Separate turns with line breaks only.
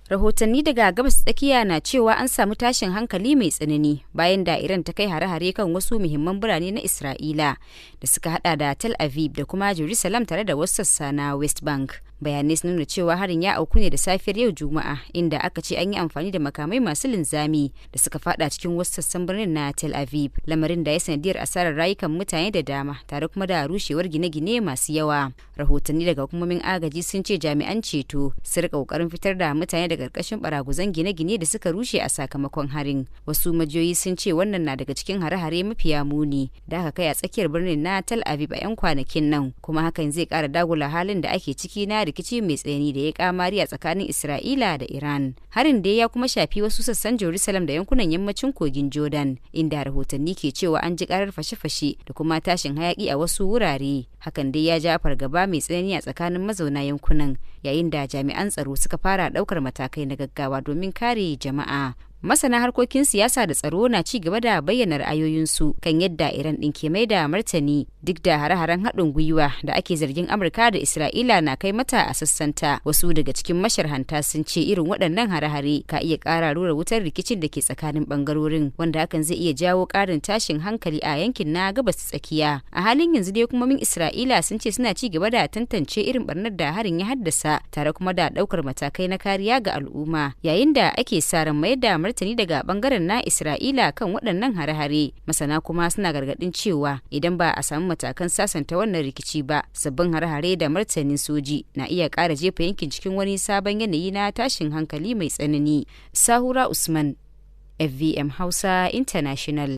Rahotanni daga Gabas Tsakiya na cewa an samu tashin hankali mai tsanani bayan da Iran ta kai hare-hare kan wasu muhimman birane na Isra'ila da suka hada da Tel Aviv da kuma Jerusalem tare da wasu sassa na West Bank. Bayanai sun nuna cewa harin ya auku ne da safiyar yau Juma'a, inda aka ce an yi amfani da makamai masu linzami da suka fada cikin wasu sassan birnin na Tel Aviv, lamarin da ya sanadiyar asarar rayukan mutane da dama tare kuma da rushewar gine-gine masu yawa. Rahotanni daga hukumomin agaji sun ce jami'an ceto su rika kokarin fitar da mutane daga karkashin baraguzan gine-gine da suka rushe a sakamakon harin. Wasu majiyoyi sun ce wannan na daga cikin hare-hare mafiya muni da aka kai a tsakiyar birnin na Tel Aviv a 'yan kwanakin nan, kuma hakan zai kara dagula halin da ake ciki na rikici mai tsanani da ya kamari a tsakanin Isra'ila da Iran. Harin dai ya kuma shafi wasu sassan Jerusalem da yankunan yammacin kogin Jordan, inda rahotanni ke cewa an ji karar fashe-fashe da kuma tashin hayaki a wasu wurare. Hakan dai ya ja fargaba mai tsanani a tsakanin mazauna yankunan, yayin da jami'an tsaro suka fara daukar matakai na gaggawa domin kare jama'a. Masana harkokin siyasa da tsaro na ci gaba da bayyana ra'ayoyinsu kan yadda Iran ɗin ke mai da martani duk da hare-haren haɗin gwiwa da ake zargin Amurka da Isra'ila na kai mata a sassanta. Wasu daga cikin masharhanta sun ce irin waɗannan hare-hare ka iya ƙara rura wutar rikicin da ke tsakanin ɓangarorin, wanda hakan zai iya jawo ƙarin tashin hankali a yankin na Gabas Tsakiya. A halin yanzu dai hukumomin Isra'ila sun ce suna ci gaba da tantance irin barnar da harin ya haddasa tare kuma da ɗaukar matakai na kariya ga al'umma, yayin da ake sa ran mayar da martani daga bangaren na Isra'ila kan waɗannan hare-hare. Masana kuma suna gargaɗin cewa idan ba a samu matakan sasanta wannan rikici ba, sabbin hare-hare da martanin soji na iya ƙara jefa yankin cikin wani sabon yanayi na tashin hankali mai tsanani. Sahura Usman, FVM Hausa International.